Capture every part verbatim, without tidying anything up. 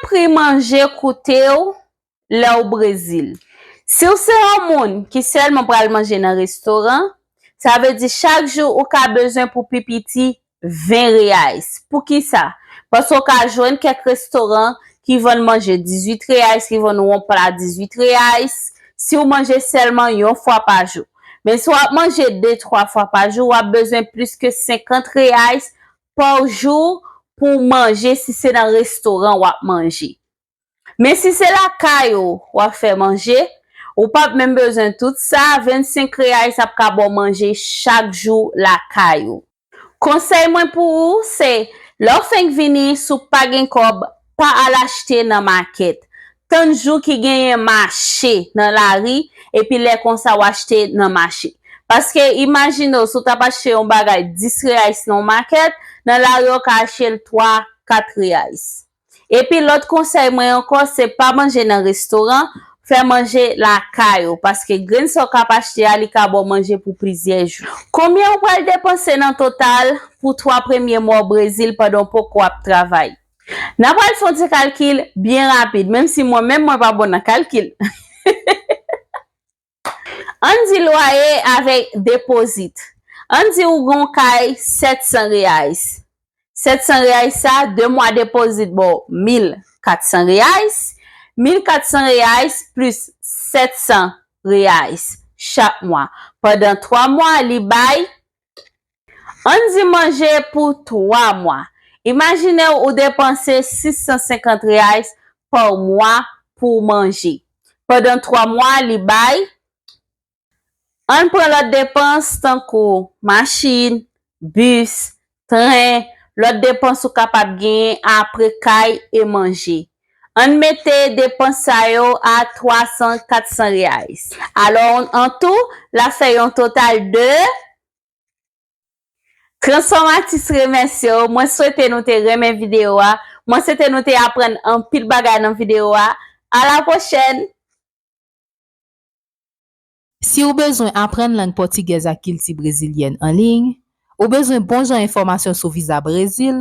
pri manje koute w lè w Brezil? Si w se yon moun ki sèlman pral manje nan restoran, sa vle di chak jou ou ka bezwen pou pi piti ven reais. Poukisa? Paske w ka jwenn kèk restoran ki vann manje dizuit reais, ki vann yon pla dizuit reais, si w manje sèlman yon fwa pa jou. Men si w ap manje de, twa fwa pa jou, w ap bezwen plis ke senkant reais pa jou pou w manje si se nan restoran w ap manje. Men si se lakay ou w ap fè manje, ou p ap menm bezwen tout sa, vennsenk reais ap ka ba w manje chak jou lakay ou. Konsèy mwen pou ou se, lè w fenk vini, si w pa gen kòb, pa al achte nan makèt. Tann jou ki genyen mache nan lari, epi lè konsa w achte nan mache. Paske imajine w, si w t ap achte yon bagay dis reais nan yon makèt, nan lari w ka achte l twa, kat reais. Epi lòt konsèy mwen ankò, se pa manje nan restoran, fè manje lakay ou, paske grenn sa w k ap achte a, li ka ba w manje pou plizyè jou. Konbyen ou pral depanse nan total pou twa premye mwa w Brezil pandan w poko ap travay? N a pral fè yon ti kalkil byen rapid, menm si mwen menm mwen pa bon nan kalkil. Ann di lwaye avèk depozit. Ann di ou gen yon kay sèt san reais. Sèt san reais sa, de mwa depozit ba w mil kat san reais. Mil kat san reais plis sèt san reais chak mwa. Pandan twa mwa, li bay Ann di manje pou twa mwa. Imajine w ou depanse sis san senkant reais pa mwa pou w manje. Pandan twa mwa, li bay. Ann pran lòt depans tankou machin, bis, tren, lòt depans ou kapab genyen apre kay e manje. Ann mete depans sa yo a twa san, kat san reais. Alò, an tou, l ap fè yon total de Transfòmatis remèsye w. Mwen swete nou te renmen videyo a. Mwen swete nou te aprann anpil bagay nan videyo a. A la pwochèn! Si w bezwen aprann lang pòtigèz ak kilti brezilyèn an liy, ou bezwen bon jan enfòmasyon sou viza Brezil,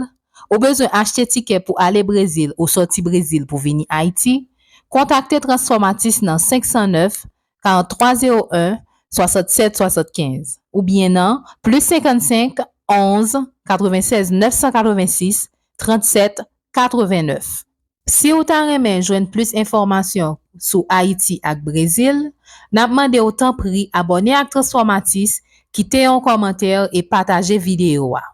ou bezwen achte tikè pou ale Brezil ou sòti Brezil pou vini Ayiti, kontakte Transfòmatis nan senk san nèf, karant twa zewo en, swasannsèt swasannkenz, oubyen nan plis senkannsenk, onz, katrevennsèz, nèf san katrevensis, trannsèt, katrevennèf. Si w ta renmen jwenn plis enfòmasyon sou Ayiti ak Brezil, n ap mande w tanpri abòne ak Transfòmatis, kite yon kòmantè e pataje videyo a.